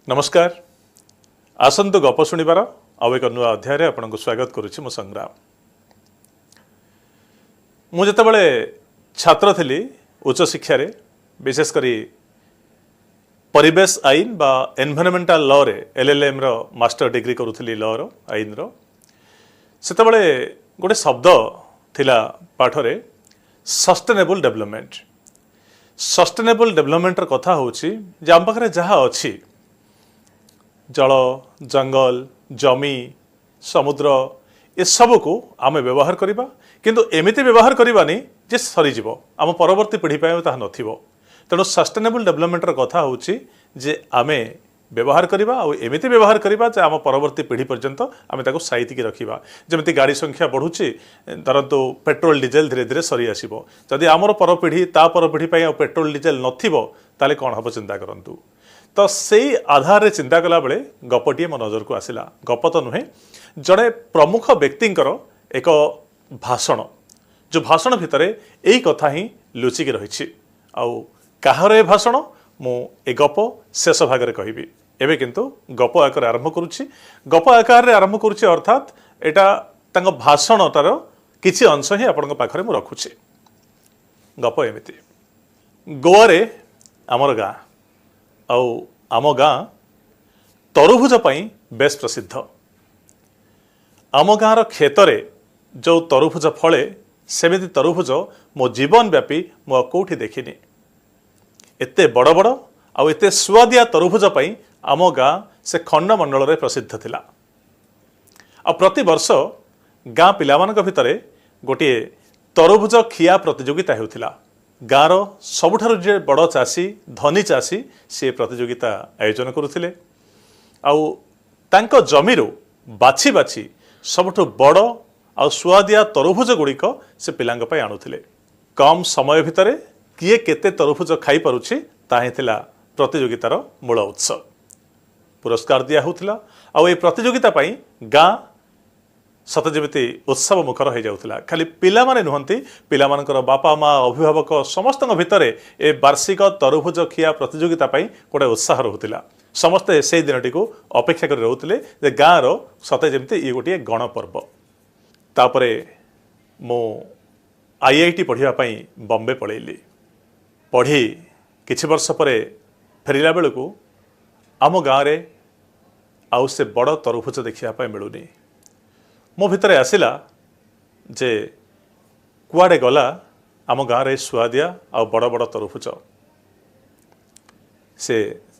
ନମସ୍କାର। ଆସନ୍ତୁ ଗପ ଶୁଣିବାର ଆଉ ଏକ ନୂଆ ଅଧ୍ୟାୟରେ ଆପଣଙ୍କୁ ସ୍ୱାଗତ କରୁଛି ମୁଁ ସଂଗ୍ରାମ। ମୁଁ ଯେତେବେଳେ ଛାତ୍ର ଥିଲି ଉଚ୍ଚଶିକ୍ଷାରେ, ବିଶେଷ କରି ପରିବେଶ ଆଇନ ବା ଏନଭାଇରନମେଣ୍ଟାଲ ଲରେ ଏଲ୍ଏଲ୍ଏମ୍ର ମାଷ୍ଟର ଡିଗ୍ରୀ କରୁଥିଲି, ଲର ଆଇନର, ସେତେବେଳେ ଗୋଟେ ଶବ୍ଦ ଥିଲା ପାଠରେ, ସଷ୍ଟେନେବୁଲ୍ ଡେଭଲପମେଣ୍ଟ। ସଷ୍ଟେନେବୁଲ୍ ଡେଭଲପମେଣ୍ଟର କଥା ହେଉଛି ଯେ ଆମ ପାଖରେ ଯାହା ଅଛି, ଜଳ, ଜଙ୍ଗଲ, ଜମି, ସମୁଦ୍ର, ଏସବୁକୁ ଆମେ ବ୍ୟବହାର କରିବା, କିନ୍ତୁ ଏମିତି ବ୍ୟବହାର କରିବାନି ଯେ ସରିଯିବ, ଆମ ପରବର୍ତ୍ତୀ ପିଢ଼ି ପାଇଁ ତାହା ନଥିବ। ତେଣୁ ସଷ୍ଟେନେବୁଲ୍ ଡେଭଲପମେଣ୍ଟର କଥା ହେଉଛି ଯେ ଆମେ ବ୍ୟବହାର କରିବା ଆଉ ଏମିତି ବ୍ୟବହାର କରିବା ଯେ ଆମ ପରବର୍ତ୍ତୀ ପିଢ଼ି ପର୍ଯ୍ୟନ୍ତ ଆମେ ତାକୁ ସାଇତିକି ରଖିବା। ଯେମିତି ଗାଡ଼ି ସଂଖ୍ୟା ବଢ଼ୁଛି, ଧରନ୍ତୁ ପେଟ୍ରୋଲ ଡିଜେଲ ଧୀରେ ଧୀରେ ସରି ଆସିବ। ଯଦି ଆମର ପରପିଢ଼ି ତା ପରପିଢ଼ି ପାଇଁ ଆଉ ପେଟ୍ରୋଲ ଡିଜେଲ ନଥିବ, ତାହେଲେ କ'ଣ ହେବ ଚିନ୍ତା କରନ୍ତୁ। ତ ସେଇ ଆଧାରରେ ଚିନ୍ତା କଲାବେଳେ ଗପଟିଏ ମୋ ନଜରକୁ ଆସିଲା। ଗପ ତ ନୁହେଁ, ଜଣେ ପ୍ରମୁଖ ବ୍ୟକ୍ତିଙ୍କର ଏକ ଭାଷଣ, ଯେଉଁ ଭାଷଣ ଭିତରେ ଏଇ କଥା ହିଁ ଲୁଚିକି ରହିଛି। ଆଉ କାହାର ଏ ଭାଷଣ, ମୁଁ ଏ ଗପ ଶେଷ ଭାଗରେ କହିବି। ଏବେ କିନ୍ତୁ ଗପ ଆକାରରେ ଆରମ୍ଭ କରୁଛି। ଗପ ଆକାରରେ ଆରମ୍ଭ କରୁଛି, ଅର୍ଥାତ୍ ଏଇଟା ତାଙ୍କ ଭାଷଣଟାର କିଛି ଅଂଶ ହିଁ ଆପଣଙ୍କ ପାଖରେ ମୁଁ ରଖୁଛି। ଗପ ଏମିତି। ଗୋଆରେ ଆମର ଗାଁ, ଆଉ ଆମ ଗାଁ ତରଭୁଜ ପାଇଁ ବେଶ ପ୍ରସିଦ୍ଧ। ଆମ ଗାଁର କ୍ଷେତରେ ଯେଉଁ ତରଭୁଜ ଫଳେ, ସେମିତି ତରଭୁଜ ମୋ ଜୀବନ ବ୍ୟାପୀ ମୁଁ ଆଉ କେଉଁଠି ଦେଖିନି। ଏତେ ବଡ଼ ବଡ଼ ଆଉ ଏତେ ସୁଆଦିଆ ତରଭୁଜ ପାଇଁ ଆମ ଗାଁ ସେ ଖଣ୍ଡମଣ୍ଡଳରେ ପ୍ରସିଦ୍ଧ ଥିଲା। ଆଉ ପ୍ରତିବର୍ଷ ଗାଁ ପିଲାମାନଙ୍କ ଭିତରେ ଗୋଟିଏ ତରଭୁଜ ଖିଆ ପ୍ରତିଯୋଗିତା ହେଉଥିଲା। ଗାଁର ସବୁଠାରୁ ଯିଏ ବଡ଼ ଚାଷୀ, ଧନୀ ଚାଷୀ, ସିଏ ପ୍ରତିଯୋଗିତା ଆୟୋଜନ କରୁଥିଲେ ଆଉ ତାଙ୍କ ଜମିରୁ ବାଛି ବାଛି ସବୁଠୁ ବଡ଼ ଆଉ ସୁଆଦିଆ ତରଭୁଜ ଗୁଡ଼ିକ ସେ ପିଲାଙ୍କ ପାଇଁ ଆଣୁଥିଲେ। କମ୍ ସମୟ ଭିତରେ କିଏ କେତେ ତରଭୁଜ ଖାଇପାରୁଛି, ତାହା ହିଁ ଥିଲା ପ୍ରତିଯୋଗିତାର ମୂଳ ଉତ୍ସ। ପୁରସ୍କାର ଦିଆ ହେଉଥିଲା ଆଉ ଏହି ପ୍ରତିଯୋଗିତା ପାଇଁ ଗାଁ ସତେ ଯେମିତି ଉତ୍ସବ ମୁଖର ହେଇଯାଉଥିଲା। ଖାଲି ପିଲାମାନେ ନୁହନ୍ତି, ପିଲାମାନଙ୍କର ବାପା ମା, ଅଭିଭାବକ ସମସ୍ତଙ୍କ ଭିତରେ ଏ ବାର୍ଷିକ ତରଭୁଜ ଖିଆ ପ୍ରତିଯୋଗିତା ପାଇଁ ଗୋଟେ ଉତ୍ସାହ ରହୁଥିଲା। ସମସ୍ତେ ସେଇ ଦିନଟିକୁ ଅପେକ୍ଷା କରି ରହୁଥିଲେ ଯେ ଗାଁର ସତେ ଯେମିତି ଇଏ ଗୋଟିଏ ଗଣପର୍ବ। ତାପରେ ମୁଁ ଆଇଆଇଟି ପଢ଼ିବା ପାଇଁ ବମ୍ବେ ପଳେଇଲି। ପଢ଼ି କିଛି ବର୍ଷ ପରେ ଫେରିଲା ବେଳକୁ ଆମ ଗାଁରେ ଆଉ ସେ ବଡ଼ ତରଭୁଜ ଦେଖିବା ପାଇଁ ମିଳୁନି। ମୋ ଭିତରେ ଆସିଲା ଯେ କୁଆଡ଼େ ଗଲା ଆମ ଗାଁରେ ସୁଆଦିଆ ଆଉ ବଡ଼ ବଡ଼ ତରଭୁଜ? ସେ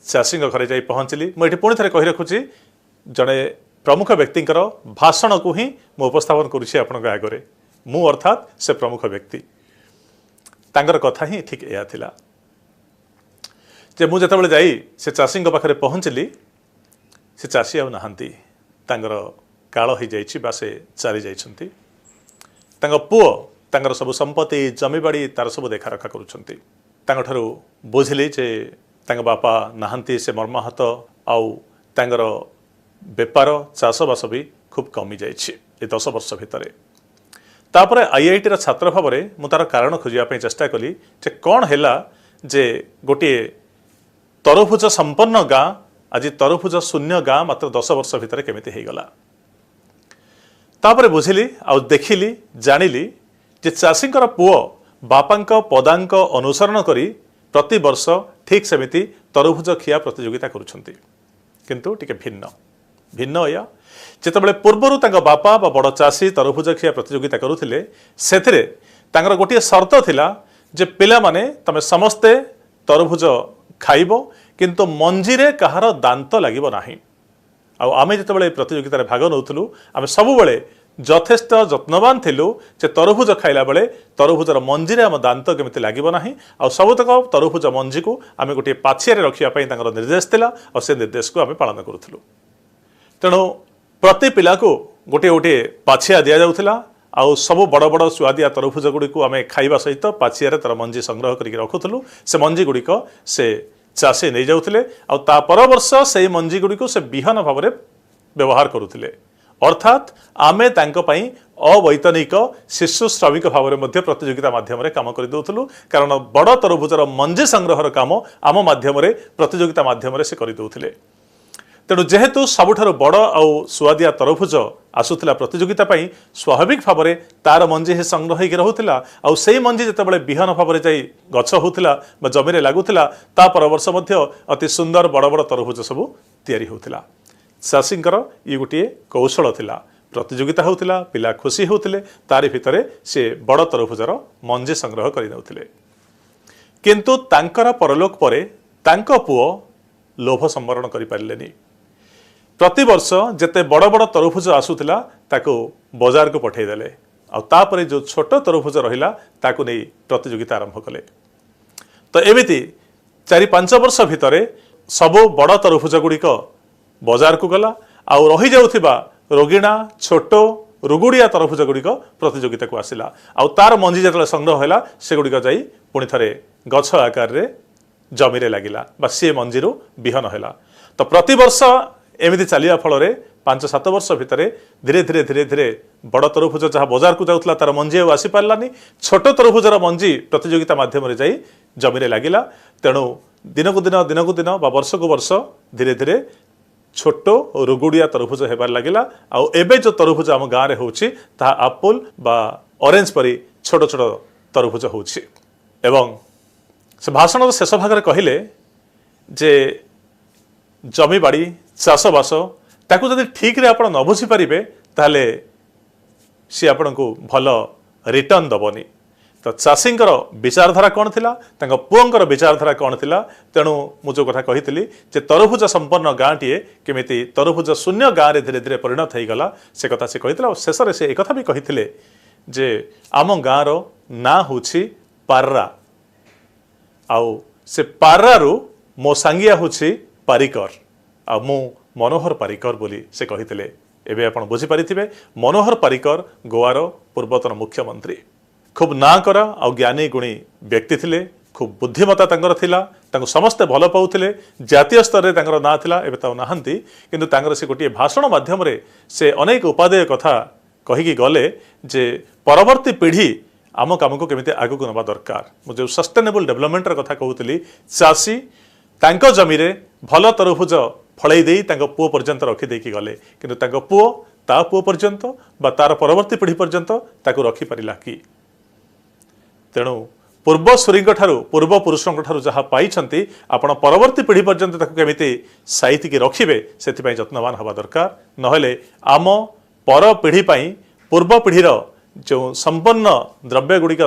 ଚାଷୀଙ୍କ ଘରେ ଯାଇ ପହଞ୍ଚିଲି। ମୁଁ ଏଠି ପୁଣି ଥରେ କହି ରଖୁଛି, ଜଣେ ପ୍ରମୁଖ ବ୍ୟକ୍ତିଙ୍କର ଭାଷଣକୁ ହିଁ ମୁଁ ଉପସ୍ଥାପନ କରୁଛି ଆପଣଙ୍କ ଆଗରେ। ମୁଁ ଅର୍ଥାତ୍ ସେ ପ୍ରମୁଖ ବ୍ୟକ୍ତି। ତାଙ୍କର କଥା ହିଁ ଠିକ୍ ଏହା ଥିଲା ଯେ ମୁଁ ଯେତେବେଳେ ଯାଇ ସେ ଚାଷୀଙ୍କ ପାଖରେ ପହଞ୍ଚିଲି, ସେ ଚାଷୀ ଆଉ ନାହାନ୍ତି। ତାଙ୍କର କାଳ ହେଇଯାଇଛି ବା ସେ ଚାଲି ଯାଇଛନ୍ତି। ତାଙ୍କ ପୁଅ ତାଙ୍କର ସବୁ ସମ୍ପତ୍ତି, ଜମିବାଡ଼ି ତାର ସବୁ ଦେଖାରଖା କରୁଛନ୍ତି। ତାଙ୍କଠାରୁ ବୁଝିଲି ଯେ ତାଙ୍କ ବାପା ନାହାନ୍ତି, ସେ ମର୍ମାହତ, ଆଉ ତାଙ୍କର ବେପାର ଚାଷବାସ ବି ଖୁବ୍ କମିଯାଇଛି ଏ 10 ବର୍ଷ ଭିତରେ। ତାପରେ ଆଇଆଇଟିର ଛାତ୍ର ଭାବରେ ମୁଁ ତାର କାରଣ ଖୋଜିବା ପାଇଁ ଚେଷ୍ଟା କଲି ଯେ କ'ଣ ହେଲା ଯେ ଗୋଟିଏ ତରଭୁଜ ସମ୍ପନ୍ନ ଗାଁ ଆଜି ତରଭୁଜ ଶୂନ୍ୟ ଗାଁ ମାତ୍ର 10 ବର୍ଷ ଭିତରେ କେମିତି ହେଇଗଲା? ତାପରେ ବୁଝିଲି ଆଉ ଦେଖିଲି, ଜାଣିଲି ଯେ ଚାଷୀଙ୍କର ପୁଅ ବାପାଙ୍କ ପଦାଙ୍କ ଅନୁସରଣ କରି ପ୍ରତିବର୍ଷ ଠିକ୍ ସେମିତି ତରଭୁଜ ଖିଆ ପ୍ରତିଯୋଗିତା କରୁଛନ୍ତି, କିନ୍ତୁ ଟିକେ ଭିନ୍ନ ଭିନ୍ନ। ଏଇଆ, ଯେତେବେଳେ ପୂର୍ବରୁ ତାଙ୍କ ବାପା ବା ବଡ଼ ଚାଷୀ ତରଭୁଜ ଖିଆ ପ୍ରତିଯୋଗିତା କରୁଥିଲେ, ସେଥିରେ ତାଙ୍କର ଗୋଟିଏ ସର୍ତ୍ତ ଥିଲା ଯେ ପିଲାମାନେ, ତମେ ସମସ୍ତେ ତରଭୁଜ ଖାଇବ, କିନ୍ତୁ ମଞ୍ଜିରେ କାହାର ଦାନ୍ତ ଲାଗିବ ନାହିଁ। ଆଉ ଆମେ ଯେତେବେଳେ ଏହି ପ୍ରତିଯୋଗିତାରେ ଭାଗ ନେଉଥିଲୁ, ଆମେ ସବୁବେଳେ ଯଥେଷ୍ଟ ଯତ୍ନବାନ ଥିଲୁ ଯେ ତରଭୁଜ ଖାଇଲା ବେଳେ ତରଭୁଜର ମଞ୍ଜିରେ ଆମ ଦାନ୍ତ କେମିତି ଲାଗିବ ନାହିଁ। ଆଉ ସବୁତକ ତରଭୁଜ ମଞ୍ଜିକୁ ଆମେ ଗୋଟିଏ ପାଛିଆରେ ରଖିବା ପାଇଁ ତାଙ୍କର ନିର୍ଦ୍ଦେଶ ଥିଲା ଆଉ ସେ ନିର୍ଦ୍ଦେଶକୁ ଆମେ ପାଳନ କରୁଥିଲୁ। ତେଣୁ ପ୍ରତି ପିଲାକୁ ଗୋଟିଏ ଗୋଟିଏ ପାଛିଆ ଦିଆଯାଉଥିଲା ଆଉ ସବୁ ବଡ଼ ବଡ଼ ସୁଆଦିଆ ତରଭୁଜ ଗୁଡ଼ିକୁ ଆମେ ଖାଇବା ସହିତ ପାଛିଆରେ ତାର ମଞ୍ଜି ସଂଗ୍ରହ କରିକି ରଖୁଥିଲୁ। ସେ ମଞ୍ଜି ଗୁଡ଼ିକ ସେ ଚାଷୀ ନେଇଯାଉଥିଲେ ଆଉ ତା ପରବର୍ଷ ସେଇ ମଞ୍ଜି ଗୁଡ଼ିକୁ ସେ ବିହନ ଭାବରେ ବ୍ୟବହାର କରୁଥିଲେ। ଅର୍ଥାତ୍ ଆମେ ତାଙ୍କ ପାଇଁ ଅବୈତନିକ ଶିଶୁ ଶ୍ରମିକ ଭାବରେ ମଧ୍ୟ ପ୍ରତିଯୋଗିତା ମାଧ୍ୟମରେ କାମ କରିଦେଉଥିଲୁ, କାରଣ ବଡ଼ ତରଭୁଜର ମଞ୍ଜି ସଂଗ୍ରହର କାମ ଆମ ମାଧ୍ୟମରେ, ପ୍ରତିଯୋଗିତା ମାଧ୍ୟମରେ ସେ କରିଦେଉଥିଲେ। ତେଣୁ ଯେହେତୁ ସବୁଠାରୁ ବଡ଼ ଆଉ ସୁଆଦିଆ ତରଭୁଜ ଆସୁଥିଲା ପ୍ରତିଯୋଗିତା ପାଇଁ, ସ୍ୱାଭାବିକ ଭାବରେ ତାର ମଞ୍ଜି ହିଁ ସଂଗ୍ରହ ହେଇକି ରହୁଥିଲା। ଆଉ ସେଇ ମଞ୍ଜି ଯେତେବେଳେ ବିହନ ଭାବରେ ଯାଇ ଗଛ ହେଉଥିଲା ବା ଜମିରେ ଲାଗୁଥିଲା, ତା ପରବର୍ଷ ମଧ୍ୟ ଅତି ସୁନ୍ଦର ବଡ଼ ବଡ଼ ତରଭୁଜ ସବୁ ତିଆରି ହେଉଥିଲା। ଚାଷୀଙ୍କର ଇଏ ଗୋଟିଏ କୌଶଳ ଥିଲା। ପ୍ରତିଯୋଗିତା ହେଉଥିଲା, ପିଲା ଖୁସି ହେଉଥିଲେ, ତାରି ଭିତରେ ସେ ବଡ଼ ତରଭୁଜର ମଞ୍ଜି ସଂଗ୍ରହ କରିନେଉଥିଲେ। କିନ୍ତୁ ତାଙ୍କର ପରଲୋକ ପରେ ତାଙ୍କ ପୁଅ ଲୋଭ ସମ୍ବରଣ କରିପାରିଲେନି। ପ୍ରତିବର୍ଷ ଯେତେ ବଡ଼ ବଡ଼ ତରଭୁଜ ଆସୁଥିଲା, ତାକୁ ବଜାରକୁ ପଠାଇଦେଲେ। ଆଉ ତାପରେ ଯେଉଁ ଛୋଟ ତରଭୁଜ ରହିଲା, ତାକୁ ନେଇ ପ୍ରତିଯୋଗିତା ଆରମ୍ଭ କଲେ। ତ ଏମିତି 4-5 ବର୍ଷ ଭିତରେ ସବୁ ବଡ଼ ତରଭୁଜ ଗୁଡ଼ିକ ବଜାରକୁ ଗଲା ଆଉ ରହିଯାଉଥିବା ରୋଗିଣା, ଛୋଟ, ରୁଗୁଡ଼ିଆ ତରଭୁଜ ଗୁଡ଼ିକ ପ୍ରତିଯୋଗିତାକୁ ଆସିଲା। ଆଉ ତାର ମଞ୍ଜି ଯେତେବେଳେ ସଂଗ୍ରହ ହେଲା, ସେଗୁଡ଼ିକ ଯାଇ ପୁଣି ଥରେ ଗଛ ଆକାରରେ ଜମିରେ ଲାଗିଲା ବା ସିଏ ମଞ୍ଜିରୁ ବିହନ ହେଲା। ତ ପ୍ରତିବର୍ଷ ଏମିତି ଚାଲିବା ଫଳରେ 5-7 ବର୍ଷ ଭିତରେ ଧୀରେ ଧୀରେ ଧୀରେ ଧୀରେ ବଡ଼ ତରଭୁଜ ଯାହା ବଜାରକୁ ଯାଉଥିଲା, ତାର ମଞ୍ଜି ଆଉ ଆସିପାରିଲାନି। ଛୋଟ ତରଭୁଜର ମଞ୍ଜି ପ୍ରତିଯୋଗିତା ମାଧ୍ୟମରେ ଯାଇ ଜମିରେ ଲାଗିଲା। ତେଣୁ ଦିନକୁ ଦିନ, ଦିନକୁ ଦିନ ବା ବର୍ଷକୁ ବର୍ଷ ଧୀରେ ଧୀରେ ଛୋଟ ରୁଗୁଡ଼ିଆ ତରଭୁଜ ହେବାରେ ଲାଗିଲା। ଆଉ ଏବେ ଯେଉଁ ତରଭୁଜ ଆମ ଗାଁରେ ହେଉଛି, ତାହା ଆପଲ ବା ଅରେଞ୍ଜ ପରି ଛୋଟ ଛୋଟ ତରଭୁଜ ହେଉଛି। ଏବଂ ସେ ଭାଷଣର ଶେଷ ଭାଗରେ କହିଲେ ଯେ ଜମିବାଡ଼ି, ଚାଷବାସ, ତାକୁ ଯଦି ଠିକରେ ଆପଣ ନ ବୁଝିପାରିବେ, ତାହେଲେ ସିଏ ଆପଣଙ୍କୁ ଭଲ ରିଟର୍ନ ଦେବନି। ତ ଚାଷୀଙ୍କର ବିଚାରଧାରା କ'ଣ ଥିଲା, ତାଙ୍କ ପୁଅଙ୍କର ବିଚାରଧାରା କ'ଣ ଥିଲା? ତେଣୁ ମୁଁ ଯେଉଁ କଥା କହିଥିଲି ଯେ ତରଭୁଜ ସମ୍ପନ୍ନ ଗାଁଟିଏ କେମିତି ତରଭୁଜ ଶୂନ୍ୟ ଗାଁରେ ଧୀରେ ଧୀରେ ପରିଣତ ହେଇଗଲା, ସେ କଥା ସେ କହିଥିଲେ। ଆଉ ଶେଷରେ ସେ ଏକଥା ବି କହିଥିଲେ ଯେ ଆମ ଗାଁର ନାଁ ହେଉଛି ପାର୍ରା, ଆଉ ସେ ପାର୍ରାରୁ ମୋ ସାଙ୍ଗିଆ ହେଉଛି ପାରିକର, ଆଉ ମୁଁ ମନୋହର ପାରିକର ବୋଲି ସେ କହିଥିଲେ। ଏବେ ଆପଣ ବୁଝିପାରିଥିବେ, ମନୋହର ପାରିକର ଗୋଆର ପୂର୍ବତନ ମୁଖ୍ୟମନ୍ତ୍ରୀ। ଖୁବ୍ ନାଁ କରା ଆଉ ଜ୍ଞାନୀ ଗୁଣୀ ବ୍ୟକ୍ତି ଥିଲେ। ଖୁବ୍ ବୁଦ୍ଧିମତ୍ତା ତାଙ୍କର ଥିଲା। ତାଙ୍କୁ ସମସ୍ତେ ଭଲ ପାଉଥିଲେ। ଜାତୀୟ ସ୍ତରରେ ତାଙ୍କର ନାଁ ଥିଲା। ଏବେ ତ ଆଉ ନାହାନ୍ତି, କିନ୍ତୁ ତାଙ୍କର ସେ ଗୋଟିଏ ଭାଷଣ ମାଧ୍ୟମରେ ସେ ଅନେକ ଉପାଦେୟ କଥା କହିକି ଗଲେ ଯେ ପରବର୍ତ୍ତୀ ପିଢ଼ି ଆମ କାମକୁ କେମିତି ଆଗକୁ ନେବା ଦରକାର। ମୁଁ ଯେଉଁ ସଷ୍ଟେନେବଲ୍ ଡେଭଲପମେଣ୍ଟର କଥା କହୁଥିଲି, ଚାଷୀ ତାଙ୍କ ଜମିରେ ଭଲ ତରଭୁଜ ଫଳେଇ ଦେଇ ତାଙ୍କ ପୁଅ ପର୍ଯ୍ୟନ୍ତ ରଖିଦେଇକି ଗଲେ, କିନ୍ତୁ ତାଙ୍କ ପୁଅ ତା ପୁଅ ପର୍ଯ୍ୟନ୍ତ ବା ତାର ପରବର୍ତ୍ତୀ ପିଢ଼ି ପର୍ଯ୍ୟନ୍ତ ତାକୁ ରଖିପାରିଲା କି? ତେଣୁ ପୂର୍ବସୂରୀଙ୍କ ଠାରୁ, ପୂର୍ବପୁରୁଷଙ୍କ ଠାରୁ ଯାହା ପାଇଛନ୍ତି, ଆପଣ ପରବର୍ତ୍ତୀ ପିଢ଼ି ପର୍ଯ୍ୟନ୍ତ ତାକୁ କେମିତି ସାଇତିକି ରଖିବେ, ସେଥିପାଇଁ ଯତ୍ନବାନ ହେବା ଦରକାର। ନହେଲେ ଆମ ପର ପିଢ଼ି ପାଇଁ ପୂର୍ବ ପିଢ଼ିର ଯେଉଁ ସମ୍ପନ୍ନ ଦ୍ରବ୍ୟ ଗୁଡ଼ିକ